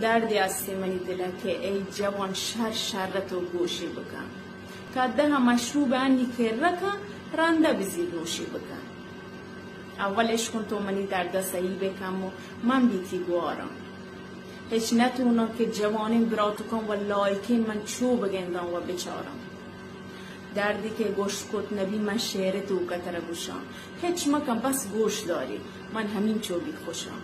دردے است منی دل ءَ کہ اے جوان، شر شر ءَ تو گوشے بکن۔ کدہ ءَ مشروب انی کرہ کن، رندہ بزیر نوشے بکن۔ اول اشکن تو منی درد ءَ سہی بکن و من بیتی گواراں۔ ہچ نتوناں کہ جوانیں براتکاں و لائکیں من چو بگنداں و بچاراں۔ دردے کہ گوشت کت نبی، من شعر توکا ترا گوشاں۔ ہچ مکن، بس گوش داری، من ہمینچو بی خوشاں۔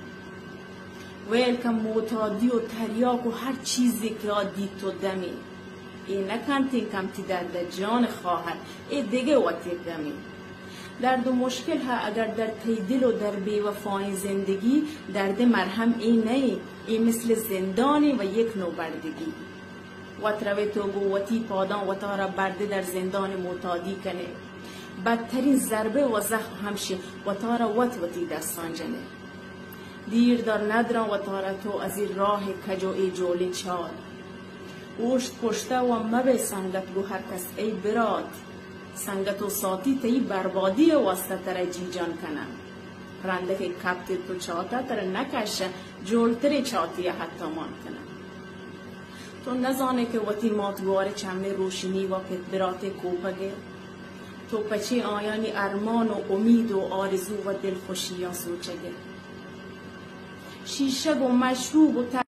ویل کن معتادی و تریاک و ہر چیزے کہ آ دیت و دمی۔ اے نکنتیں کمتی درد جان خواہر، اے دگہ وتی دمی۔ درد و مشکل ءَ اگر در تئی دل و در بے وفائیں زندگی، درد مرہم اے نئیں، اے مثل زندانے و یک نو بردگی۔ وت روے تو گوں وتی پاداں وتارا بردے در زندان معتادی کنے۔ بدترین ضربہ و زخم ہمشی وتارا وت وتی دستاں جنے۔ دیر دار ندراں وتارا تو ازی راہ کج و اے جولیں چات۔ اوشت پشتا و مبے سنگت گوں ہر کس اے برات۔ سنگت و ساتی تئی بربادی واسطہ ترا جی جان کنن۔ رندے کہ کپت تو چاتا ترا نکش، جولتریں چاتی حتی مان کنن۔ تو نزانے کہ وتی مات گوار چمے روشنی و پت براتے کوپگے۔ تو پچے آیانی ارمان و امید و آرزو و دلخوشیاں سوچگے۔ شیشگ و مشروب و